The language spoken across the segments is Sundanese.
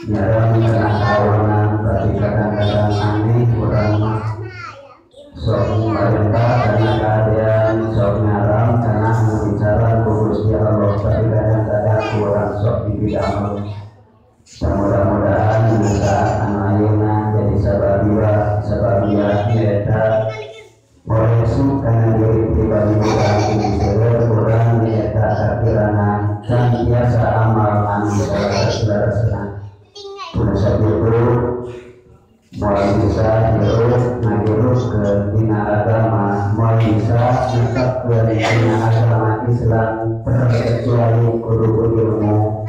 Nyaram kana kawanan tapi kadang-kadang aneh urang mah sok marentah kana kahadean sok nyaram kana anu bicara ku Gusti Allah tapi kadang-kadang urang sok dibidamel. Mudah-mudahan dina saat anu ayeuna jadi sababia nyaeta koreksi kana diri pribadi urang kudu seueur urang nyaeta kakirangan can biasa amal anu salah-salah. Kudu sakitu moal bisa hirup ngahirupkeun dina agama, moal bisa netepkeun dina agama Islam terkecuali kudu ilmu.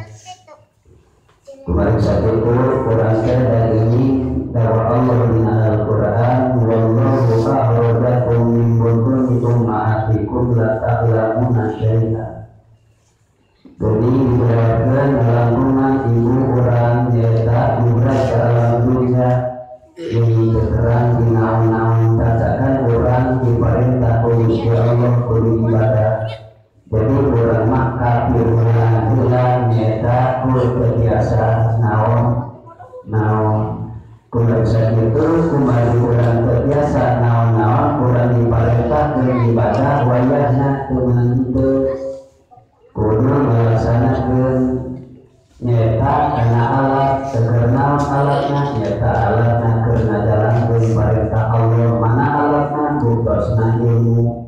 Kemarin sakitu urang teh dan ini dakwah Allah dina Al-Qur'an wallahu akhrajakum min butuni ummahatikum la ta'lamuna syai'a. Jadi dijelaskan dalam ibu orang nyaeta ibrat ke alam dunia ini terang di naon-naon cacakan orang diperintah oleh Allah kudu ibadah. Jadi orang mah kafir heula nyaeta kudu biasa naon naon kudu sakitu kumaha urang biasa naon-naon urang diperintah kudu ibadah wayahna teu henteu kudu ngalaksanakeun nyaeta kana alat keur naon alatna nyaeta alatna keur ngajalankeun perintah Allah mana alatna bukosna ilmu.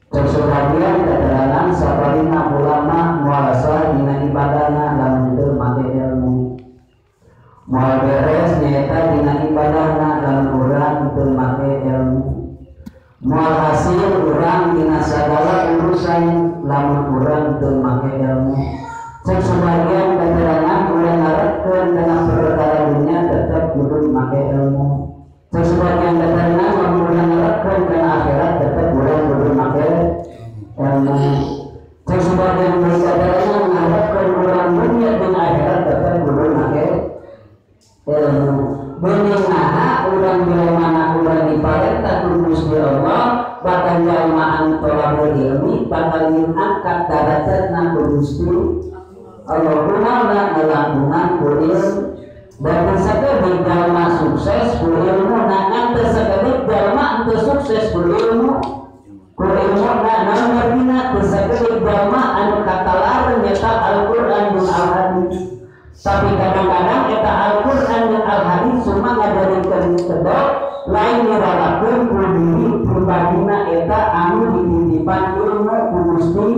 Cek sebagian keterangan sabarina ulama mualasa dina ibadahna lamun teu make ilmu. Moal beres nyaeta dina ibadahna lamun urang teu make ilmu. Moal hasil urang dina sagala urusan lamun urang teu make ilmu. Cek sebagian keterangan urang ngaretkeun kana perkara dunya tetep kudu make ilmu. Cek sebagian keterangan lamun urang ngaretkeun kana akhirat tetep urang kudu make ilmu. Cek sebagian keterangan ngaretkeun urang dunya jeung akhirat tetep kudu make ilmu. Bening naha urang bila mana urang diparentah ku Gusti Allah bakal jalma anu tolabul ilmi bakal diangkat darajatna ku Gusti Allah kumaha ngalakunan ku ilmu. Dan sakedik jalma sukses ku ilmu ngan teu sakedik jalma teu sukses ku ilmu. Ku ilmu naon ngartina teu sakedik jalma anu katalar nyaeta Al-Qur'an jeung Al-Hadis. Tapi kadang-kadang eta Al-Qur'an dan Al-Hadis cuma ngajarikeun kedok lain niralakeun ku diri pribadina eta anu dititipan ilmu ku Gusti.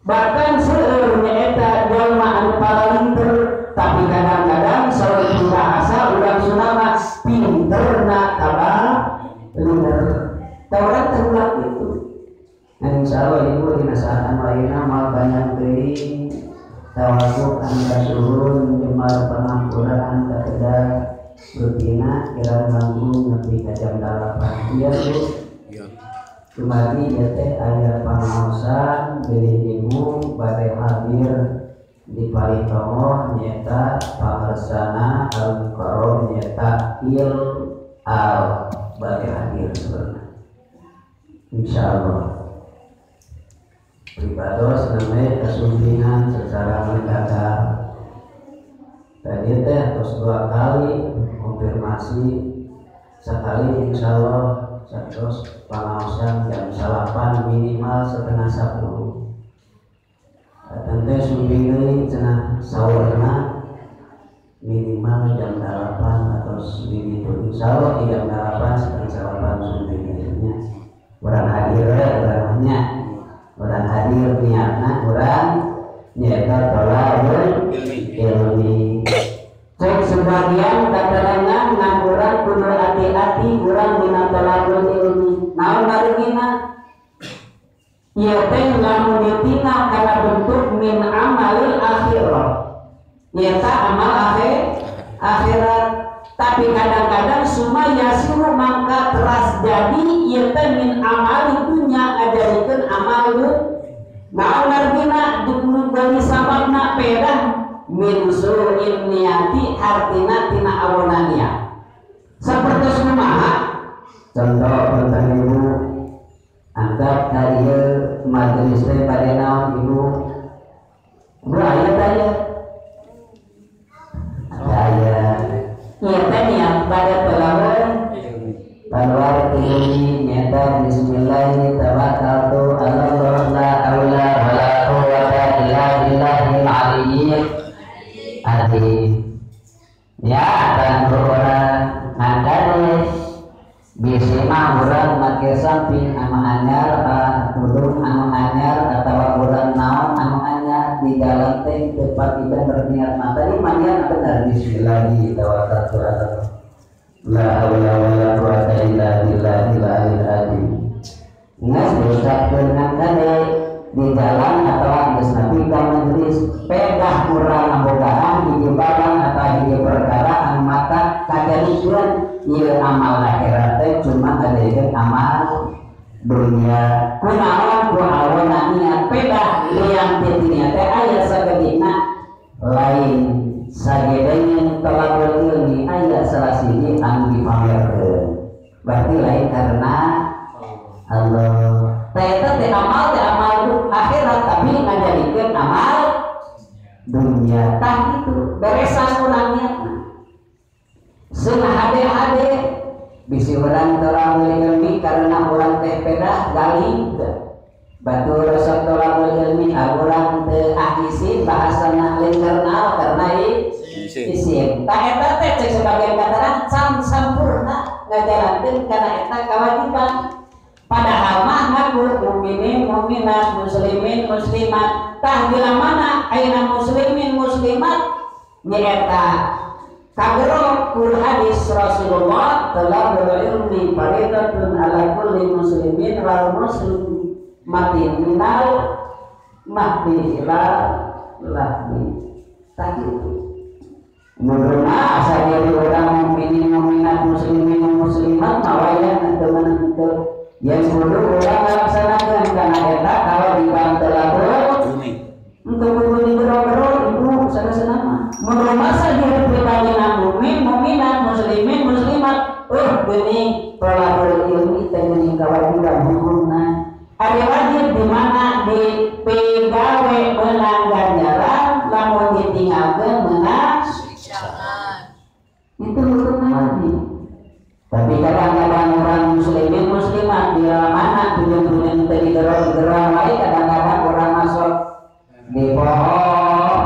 Bahkan seueur nyaeta jalma anu paralinter tapi kadang-kadang saur bahasa urang Sunda mah pinterna tabah linter. Taurat terulang itu. Nah insyaallah ibu dina saat anu ayeuna moal banyak teuing tawakuk anu kasuhun jemar pangampuran kakedar rutina kira manggung nepi ka jam 8. Iya Bu. Kemari ieu teh aya pangaosan bilih ibu bade hadir di Paritongoh nyaeta pangersana Al-Mukarram nyaeta il al bade hadir sebenarnya. Insyaallah. Pribados namanya kesumpingan secara mendadak. Tadi teh terus 2 kali konfirmasi, sekali insyaallah terus pangaosan jam 8 minimal 9:30. Tante sumping deui cenah saurna minimal jam 8 atau begitu. Insyaallah di jam 8 8:30 sumping deui nya. Urang hadir urang nya. Urang hadir niatna urang nyaeta tolabul ilmi. Cek sebagian katerangan ngan urang kudu hati-hati urang dina tolabul ilmi. Naon margina? Ieu teh lamun ditingal kana bentuk min amalil akhirah. Nyaeta amal akhirat. Tapi kadang-kadang suma yasiru mangka teras jadi ieu teh min amali dunya ngajarikeun amal dunya. Naon artina dibagi sababna pedah min su'in niati artina tina awona niat. Sapertos kumaha? Contoh tentang ibu anggap ka ieu majelis teh bade naon ibu? Bu aya teh aya. adi ya dan orang ngandare bisi mah urang make samping anu anyar tudung anu anyar atawa urang naon anu anyar di dalam teh teu pakitan berniat mah tadi manian bener bismillah tawakkaltu ala la haula wala quwata illa billahil aliyil azim. Geus diucapkeun ngandare di jalan atau geus nepi ka majelis pedah urang ngabogaan hiji barang atau hiji perkara anu mata kajadikeun ieu amal akhirat teh cuma ngajadikeun amal dunia. Kunaon ku awona niat pedah liang ti dinya teh aya sagedina lain sagedeun tolabul ilmi aya salah siji anu dipamerkeun berarti lain karena Allah. Teh eta teh amal akhirat tapi ngajadikeun amal dunia. Tah kitu beresan urang niatna. Seunah hade-hade bisi urang tolabul ilmi karena urang teh pedah galing batur resep tolabul ilmi urang teu isin bahasana lain karena karena isin. Tah eta teh cek sebagian kataran can sampurna ngajalankeun kana eta kewajiban. Padahal mah ngaku mukminin mukminat muslimin muslimat. Tah bila mana ayeuna muslimin muslimat nyaeta kagero ku hadis Rasulullah talabul ilmi faridatun ala kulli muslimin wal muslimatin minal mahdi ila lahdi. Tah kitu muduna asa jadi urang mukminin mukminat muslimin muslimat mawaya teu meunang teu yang kudu urang ngalaksanakeun kana eta kawajiban talabul ilmi. Untuk kudu digero-gero ibu sanesna mah. Mun masa diri pribadina mukmin, mukminat, muslimin, muslimat, geuning talabul ilmi teh geuning kawajiban hukumna. Ari wajib di mana di pigawe meunang ganjaran lamun ditinggalkeun meunang siksaan. Itu hukumna wajib. Tapi kadang-kadang orang muslimin muslimat di mana tujuan-tujuan teh digero-gero wae kadang-kadang orang masuk di pohon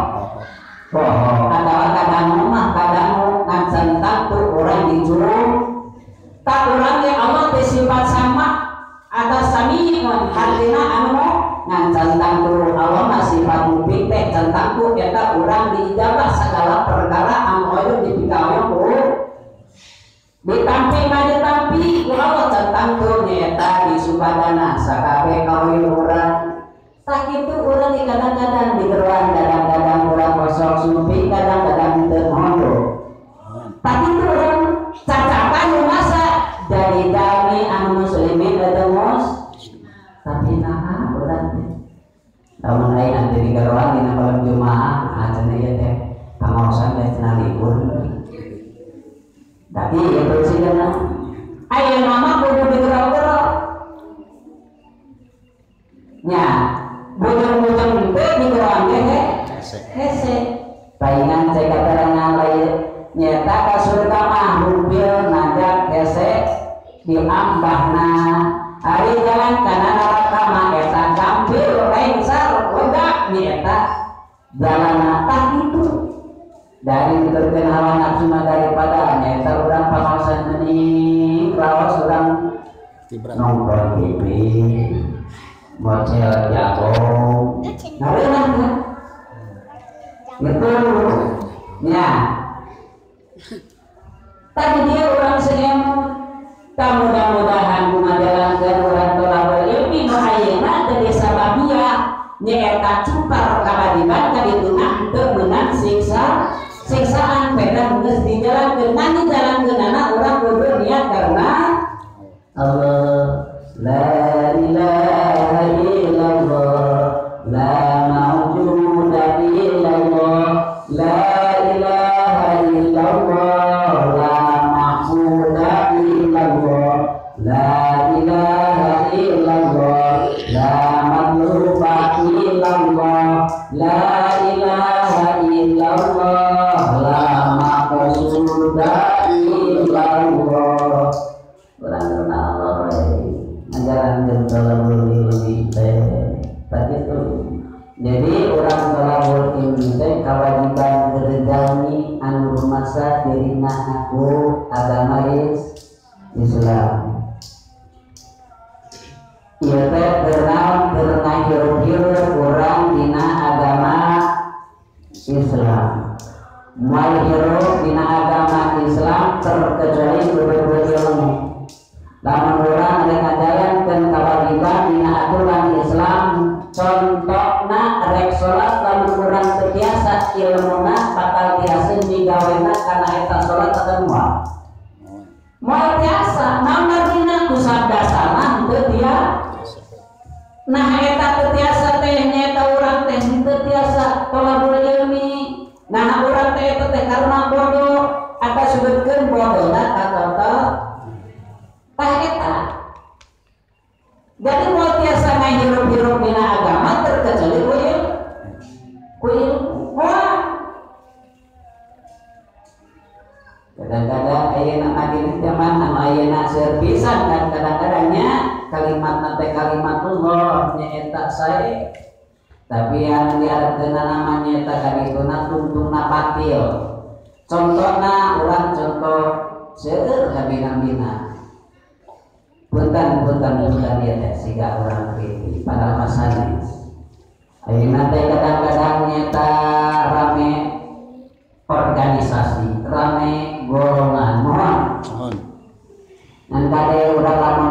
pohon atau kadang rumah kadang ngan centang tuh orang dicurug tak urang ge Allah teh sifat sama atas samiun hartina anu ngan centang tuh Allah mah sifat mubin teh centang tuh eta urang diijabah segala perkara anu hoyong dipikahoyong ku ditampi mah ditampi ku Allah centang tuh nyaeta di supadana sakabeh kahoyong urang. Tak itu orang di kadang-kadang di geroan, kadang-kadang orang kosong sumping, kadang-kadang teu mondo. Tak itu orang cacapan masa dari dami anu muslimin atau mus. Tapi nah orang teh. Lamun lain nanti di geroan dina malam Jumaah, ah cenah ieu teh pangaosan teh cenah libur. Tapi itu sih kana. Ayeuna mah kudu digero-gero. Nya bujung-bujung teh di geroan teh hese. Paingan cek katerangan lain nyata ka surga mah rumpil najak hese diambahna. Ari jalan kana neraka mah eta gampil lengser lega nyaeta jalanna tah kitu. Dari diterkeun hawa nafsu mah daripada nyaeta urang pangaosan meuning raos urang nonton TV bocil jago ngareunah kan gitu nya tadi dia orang seem mudah-mudahan kumajalankeun urang tolabul ilmi nu ayeuna teu disababia nyaeta cupar kawajiban kadituna teu meunang siksa siksaan pedah geus dijalankeun ngan dijalankeunana urang kudu niat karena Allah. La ilaha illallah la ma'budu illallah la ilaha illallah la ma'budu illallah la ilaha illallah la matluba illallah la ilaha illallah la maqsuda illallah. Urang karena Allah ajaran tolabul ilmi teh tadi itu. Jadi orang tolabul ilmi teh Ngajelaskeun kewajiban kerjami anu rumasa dirina aku agama Islam. Ieu teh keur naon keur ngahirup-hirup urang dina agama Islam. Moal hirup dina agama Islam terkecuali kudu ilmu. Lamun urang rek ngajalankeun kewajiban dina aturan Islam, contohna rek salat lamun urang teu tiasa ilmuna bakal tiasa digawena kana eta salat atau moal. Moal tiasa, naon artina ku sabda salah teu tiasa. Nah eta teu tiasa teh nyaeta urang teh teu tiasa tolabul ilmi. Nah urang teh eta teh karena bodoh atau sebutkeun bodona ka toto tah eta. Jadi moal tiasa ngahirup-hirup dina agama terkecuali ku ilmu. Moal. Kadang-kadang ayeuna mah dina zaman anu ayeuna seueur pisan kan kadang-kadangnya kalimat teh kalimatullah nyaeta sae. Tapi yang diarepkeun namanya eta kadituna tungtungna batil. Contohna urang contoh seueur kabina-bina. Punten-punten punten ieu teh siga urang kritik padahal mah sanes. Ayeuna teh kadang-kadang nyaeta rame organisasi, rame golongan. Mohon. Mohon. Ngan kade urang lamun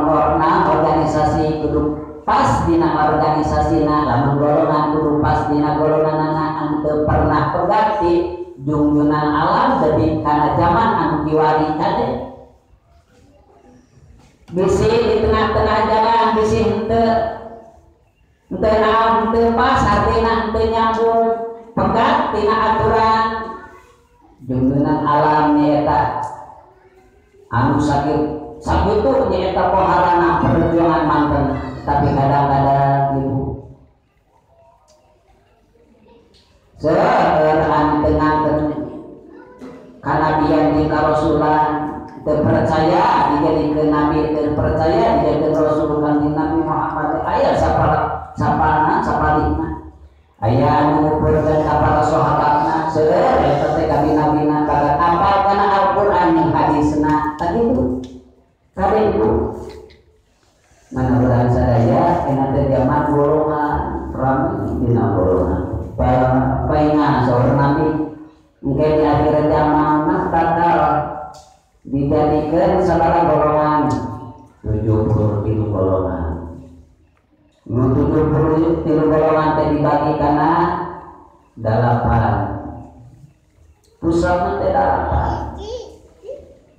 organisasi kudu pas dina organisasina, lamun golongan kudu pas dina golonganana anu teu pernah pegat jungjungan alam jadi kana zaman anu kiwari kade. Bisi di tengah-tengah jalan bisi henteu henteu naon henteu pas artina henteu nyambung pegat tina aturan jungjungan alam nyaeta anu sakit sakitu nyaeta poharana perjuangan manten. Tapi kadang-kadang ibu seueur anu teu nganten kanabian jeung karasulan teu percaya dijadikeun nabi, teu percaya dijadikeun rasul kanjeng Nabi Muhammad. Aya sapana sapalihna aya anu ngumpulkeun ka para sahabatna seueur eta teh kabina-bina bagat apal kana Al-Qur'an jeung hadisna tah kitu. Kade ibu mana urang sadaya enak teh zaman golongan rame dina golongan paingan saur nabi engke di akhir zaman mah bakal dijadikeun sabaraha golongan 73 golongan. Nu 73 golongan teh dibagi kana 8. Pusatna teh 8.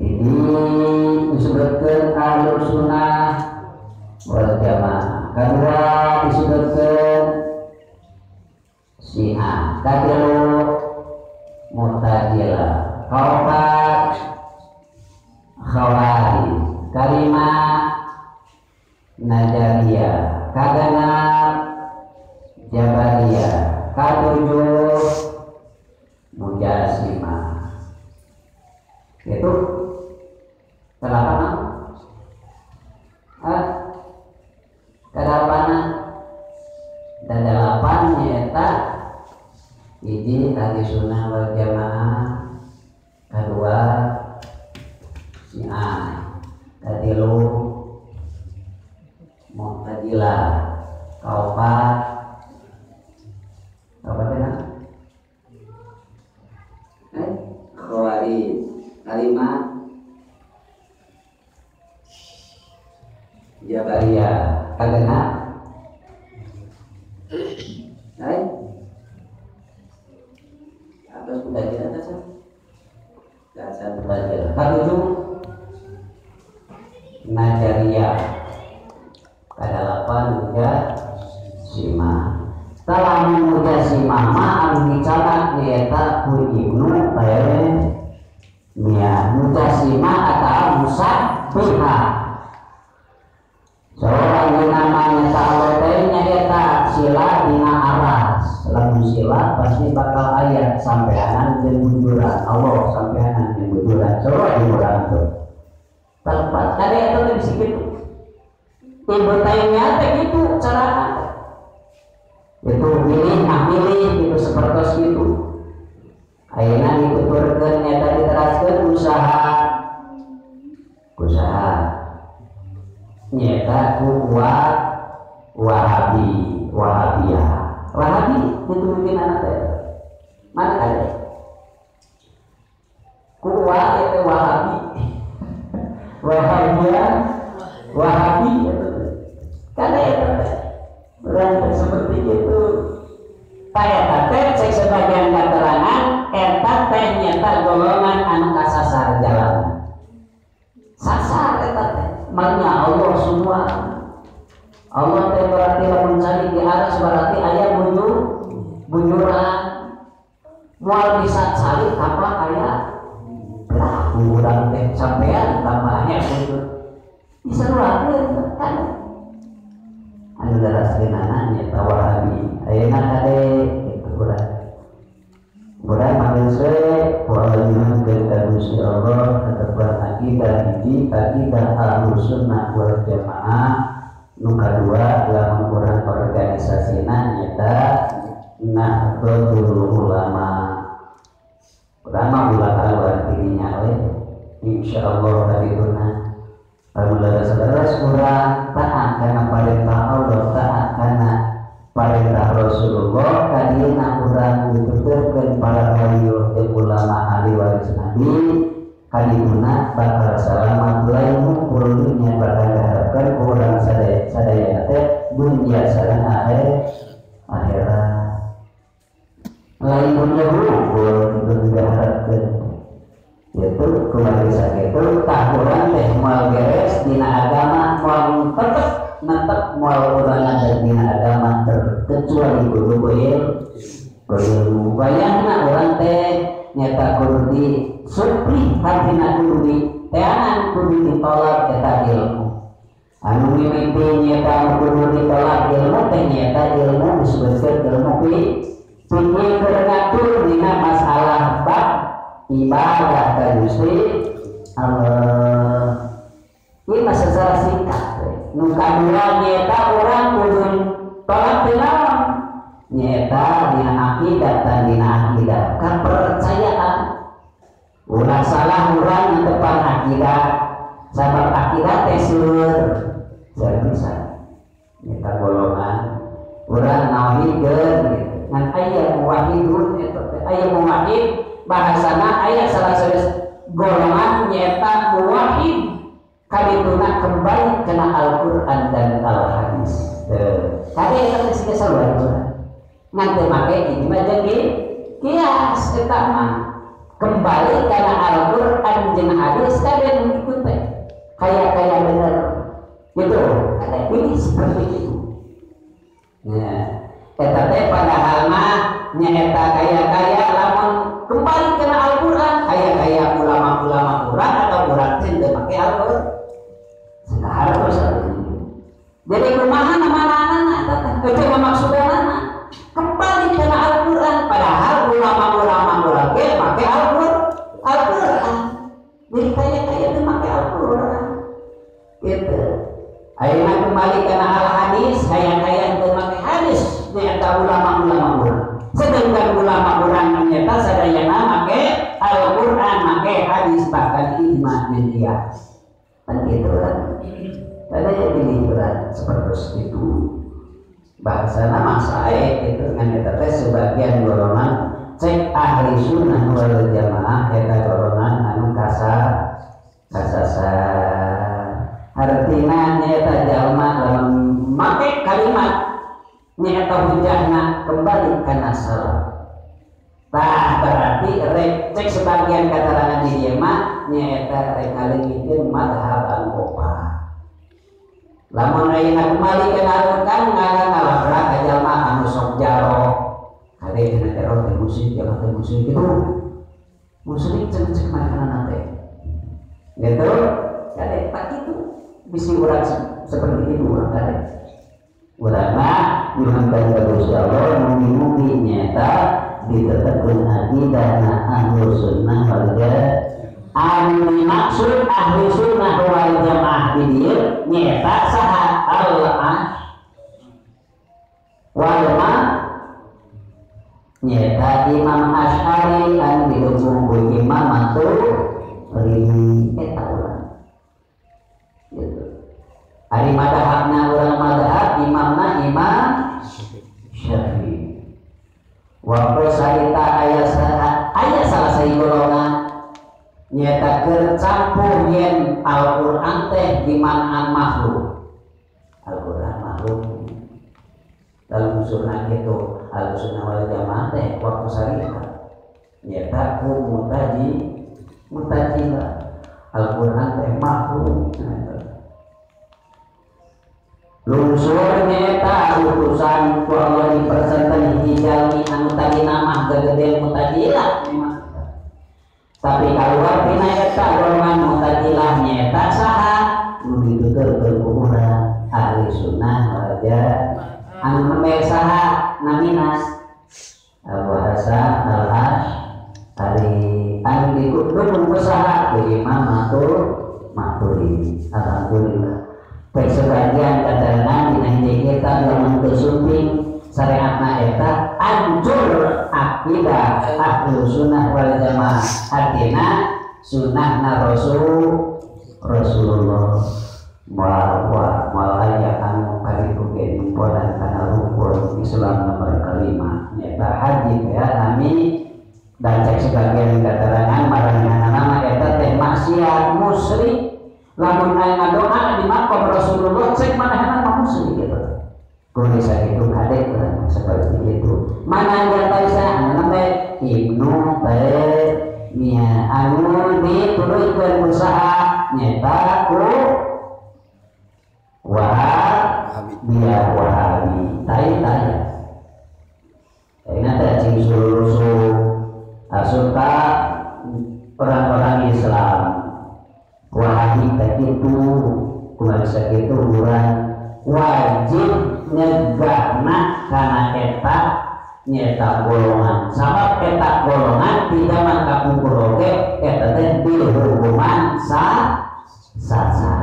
Ini disebutkeun Ahlus Sunnah wal Jamaah. Kedua disebutkeun Syiah. Katilu Mu'tazilah. Kaopat Khawarij. Kalima Najariyah. Kagenap Jabariyah. Katujuh Mujasimah. Itu kedelapan ah kedelapan dan delapan nyaeta hiji ahli sunnah wal jamaah, kedua Syiah, katilu Mu'tazilah, kaopat apa teh Khawarij, kalima Jabariyah, kagenap atas Mu'tazilah atas dasar Mu'tazilah. Katujuh Najariyah, kadalapan Mujasimah. Talamun Mujasimah mah anu dicatat nyaeta ku Ibnu Taimiyah. Mujasimah atawa Musabbihah. Seorang namanya Allah teh nyaeta sila dina aras. Lamun sila pasti bakal aya sampeanan jeung bujuran Allah, sampeanan jeung bujuran. Seorang jeung urang tuh. Tempat kade eta teh bisi kitu. Ibnu Taimiyah teh kitu carana. Itu milih ah milih gitu seperti itu. Ayeuna dituturkeun nyata diteraskeun usaha usaha nyata ku Wahabi Wahabiyah Wahabi itu mungkin anak teh mana ada ku itu Wahabi Wahabiyah Wahabi itu karena itu berarti seperti itu eta teh cek sebagian keterangan eta teh nyata golongan anu kasasar jalan sasar eta teh makna Allah semua Allah teh berarti lamun cari di atas berarti aya bujuran moal bisa cari apa aya lah urang teh sampean tambahnya bujur bisa nularkeun kan anu daraskeunana nyata Wahabi ayeuna kade kitu urang urang manusia walaupun ka Gusti Allah tetepan akidah hiji akidah Ahlus Sunnah wal Jamaah nu kadua lamun urang organisasina nyata Nahdlatul Ulama ulama ulah kaluar dirinya we insyaallah kadituna lamun leres-leres urang taat kana parentah Allah taat kana parentah Rasulullah kadieuna urang dituturkeun para wali jeung ulama ahli waris nabi kadituna bakal salamat lain ngumpul dunya bakal diharapkan urang sadaya teh dunya sareng akhirat lain dunya ngumpul itu diharapkeun yaitu kembali sakitu tah urang teh moal beres dina agama moal tetep netep moal urang ada dina agama terkecuali kudu ilmu bayangna urang teh nyata kudu di supli hartina kudu di teangan kudu ditolak eta ilmu anu mimiti nyata kudu ditolak ilmu teh nyata ilmu disebutkeun ilmu fikih keur ngatur dina masalah bab ibadah ka Gusti Allah. Ieu mah secara singkat nu kadua nyata urang kudu tolak teh naon nyata dina akidah dan dina akidah kepercayaan ulah salah urang netepan akidah sabab akidah teh seueur bisa nyata golongan urang nauhidkeun ngan aya muwahhidun eta teh aya muwahhid bahasana aya salah satu golongan nyata muwahhid kadituna kembali kana Al-Qur'an dan Al-Hadis. Kade eta teh siga sarua ngan teu make ijma jeung kias eta mah kembali kana Al-Qur'an jeung hadis kade nu kitu teh kaya-kaya bener gitu kade ini seperti itu. Nah eta teh padahal mah nyaeta kaya-kaya lamun kembali kana Al-Qur'an kaya-kaya ulama-ulama urang atau urang teh teu make Al-Qur'an sahartos. Jadi kumaha namana eta teh teu maksudna kembali kana Al-Qur'an padahal ulama-ulama urang ge make Al-Qur'an. Jadi kaya-kaya teu make Al-Qur'an gitu. Ayeuna kembali kana Al-Hadis kaya-kaya teu make hadis nyaeta ulama-ulama urang. Sedangkan ulama urang nyaeta sadayana make Al-Qur'an make hadis bahkan ijma jeung qiyas. Kan kitu kan. Sadaya pilih urang seperti itu. Bahasana masa itu ngan eta teh sebagian golongan cek ahli sunnah wal jamaah eta golongan anu kasasar. Artina nyaeta jalma lamun make kalimat nyaeta hujahna kembali kana salah. Tah berarti rek cek sebagian katerangan di dieu mah nyaeta rek ngaleungiteun mazhab anu opat. Lamun ayeuna kembali kana Al-Qur'an ngalabrak ka jalma anu sok jaro. Kade dina jaro teh musyrik jalma teh musyrik kitu. Musyrik cek-cek manehna teh. Gitu? Kade tak kitu bisi urang seperti itu urang kade. Urang mah nyuhunkeun ka Gusti Allah mugi-mugi nyaeta ditetepkeun akidahna Ahlus Sunnah wal Jamaah. Anu dimaksud ahli sunnah wal jamaah di dieu nyaeta saha al-ash wal ma Nyata Imam Asy'ari anu didukung ku Imam Maturidi eta urang. Gitu. Ari madhabna urang madhab imamna Imam Syafi'i. Waktu sarita aya salah sahiji golongan nyata keur campuh yen Al-Qur'an teh dimanaan makhluk. Al-Qur'an makhluk. Dalam usulna kitu Ahlussunnah wal Jamaah teh waktu sarita nyata ku mutajilah Al-Qur'an teh makhluk. Lungsur nyata utusan ku Allah dipersenten hiji jalmi anu tadina mah gagede mutajilah memang. Tapi kaluar tina eta golongan mutajilah nyata saha nu dituturkeun ku urang ahli sunnah wal jamaah anu nembe saha namina Abu Hasan Al-Asy'ari anu didukung ku saha ku Imam Maturidi. Alhamdulillah. Baik sebagian katerangan dina hiji kitab lamun teu sumping syariatna eta hancur akidah Ahlus Sunnah wal Jamaah artina sunnahna Rasulullah moal aya anu karitu ge nemponan kana rukun Islam nomor kelima nyata haji ya nami dan cek sebagian keterangan maranehna nama eta teh maksiat musyrik lamun aya ngadoa di makom Rasulullah cek manehna mah musyrik gitu. Kudu sakitu kade urang seperti itu. Mana antarisa anu teh Ibnu Taimiyah anu dituluykeun usaha nyata ku Wahabi dia Wahabi tai tai. Ayeuna teh cing sulusu asuka orang-orang Islam Wahabi teh kitu kumaha sakitu urang wajib nyegahna kana eta nyeta golongan sabab eta golongan di zaman kapungkur oge eta teh dihukuman sasa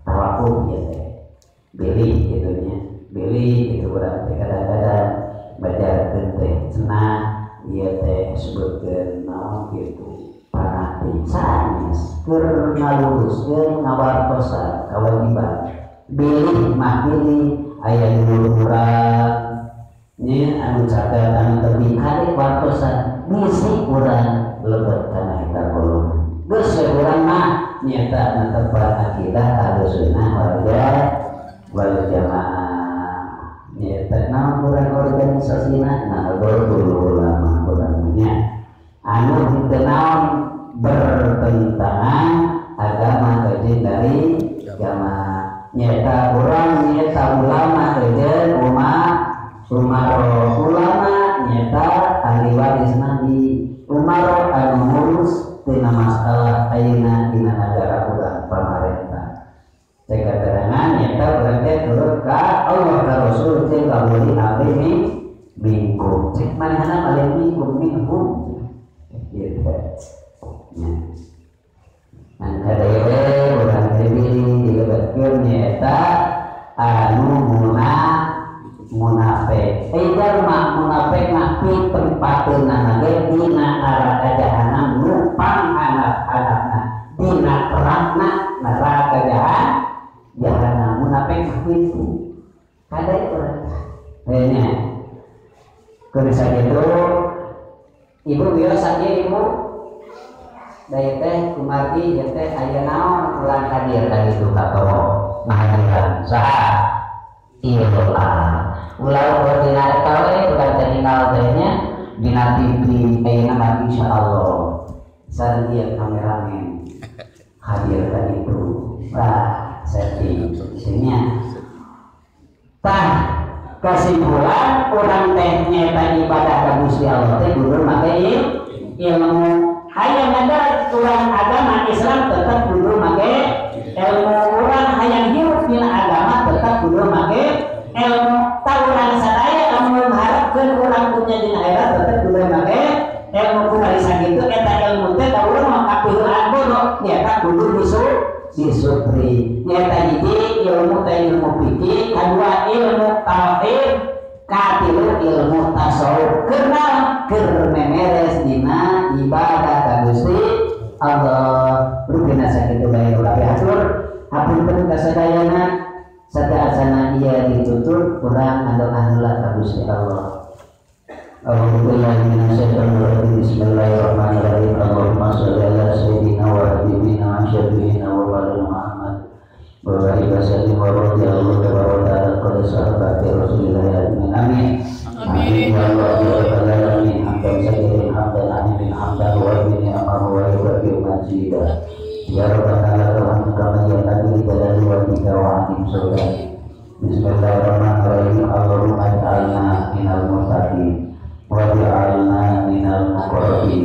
tawakuf ieu teh bilih kitu nya bilih kitu urang teh kadang-kadang bajarkeun teh cenah ieu teh sebutkeun naon kitu fanatik sanes keur ngaluruskeun ngawartosan kawajiban bilih mah bilih aya nu urang nya anu caket anu tepi kade wartosan bisi urang lebet kana eta golongan geus urang mah nyata netepan akidah Ahlussunnah wal Jamaah nyata naon urang organisasina Nahdlatul Ulama urangnya anu henteu naon bertentangan agama jeung dari jamaah nyata urang nyata ulama jeung umaro ulama nyata ahli waris nabi umaro anu ngurus tina masalah ayeuna dina nagara urang pamarentah cek katerangan nyata urang teh turut ka Allah ka Rasul jeung ka uli amri minkum cek manehna paling minkum minhum kitu nya ngan kadewe urang teh dilebetkeun nyaeta anu munafik. Ieu mah munafik mah pitempateunana ge dina neraka jahanam nu panghandap-handapna dina terangna neraka jahanam munafik mah kitu. Kade urang teh nya. Kudu sakitu ibu wios sakieu ibu da teh kumargi ieu teh aya naon ulang hadir ka ditu ka towo ngahadiran saha ieu ulah dina eta we urang teh ninggal teh nya dina TV ayeuna mah insyaallah sareng ieu kameramen hadir ka ditu wah setting nya tah kesimpulan urang teh nyeta ibadah ka Gusti Allah teh kudu make ilmu hayang ada urang agama Islam tetap kudu make ilmu urang hayang hirup dina agama tetap kudu make ilmu ta urang sadaya lamun mengharapkeun urang punya dina akhirat tetep kudu make ilmu kumaha sakitu eta ilmu teh da urang mah kapihulaan bodoh nyata kudu disupri nyata hiji ilmu teh ilmu fikih kadua ilmu tauhid katilu ilmu tasawuf kenal Keur memeres dina ibadah ka Gusti Allah. Rupina sakitu bae nu kapihatur. Hapunten kasadayana sateuacanna ieu ditutur urang ngadoa heula ka Gusti Allah. A'udzubillahi minasyaitonir rajim. Bismillahirrahmanirrahim. Allahumma sholli ala sayyidina wa habibina wa syafi'ina wa maulana Muhammad wa alihi wasallam wa radhiyallahu tabaraka wa ta'ala qad sahabati Rasulillah ajmain. Amin. Amin ya Allah ya rabbal alamin. Hamdan sayyidin hamdan amin hamdan wa bi ni'amahu wa yukafi majida. Ya rabbana lakal hamdu kama yanbaghi li jalali wajhika wa 'azimi sultanik. Bismillahirrahmanirrahim. Allahumma ij'alna minal muttaqin waj'alna minal muqarrabin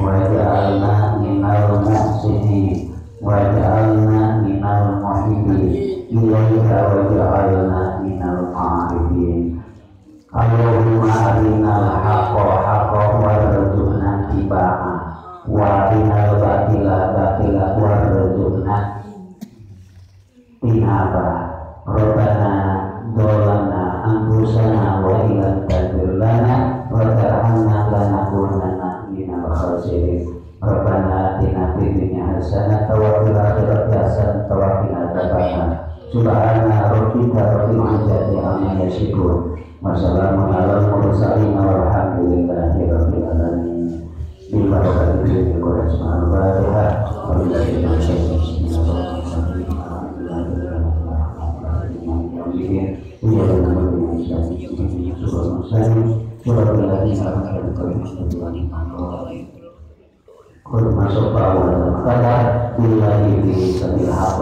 waj'alna minal muhsinin waj'alna minal muhibbin ilaika waj'alna minal ma'arifin. Allahumma arinal haqqa haqqan warzuqna ittiba'ah wa arinal batila batila warzuqna ijtinabah. Rabbana dzalamna anfusana wa illam taghfir lana wa tarhamna lanakunanna minal khasirin. Rabbana atina fid dunya hasanah wa fil akhirati hasanah wa qina adzabannar. Subhana rabbika rabbil izzati amma yasifun wa salamun alal mursalin walhamdulillahi rabbil alamin. Bi barakati Qur'an al-Fatihah.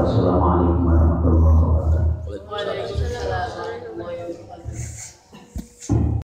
Wassalamualaikum.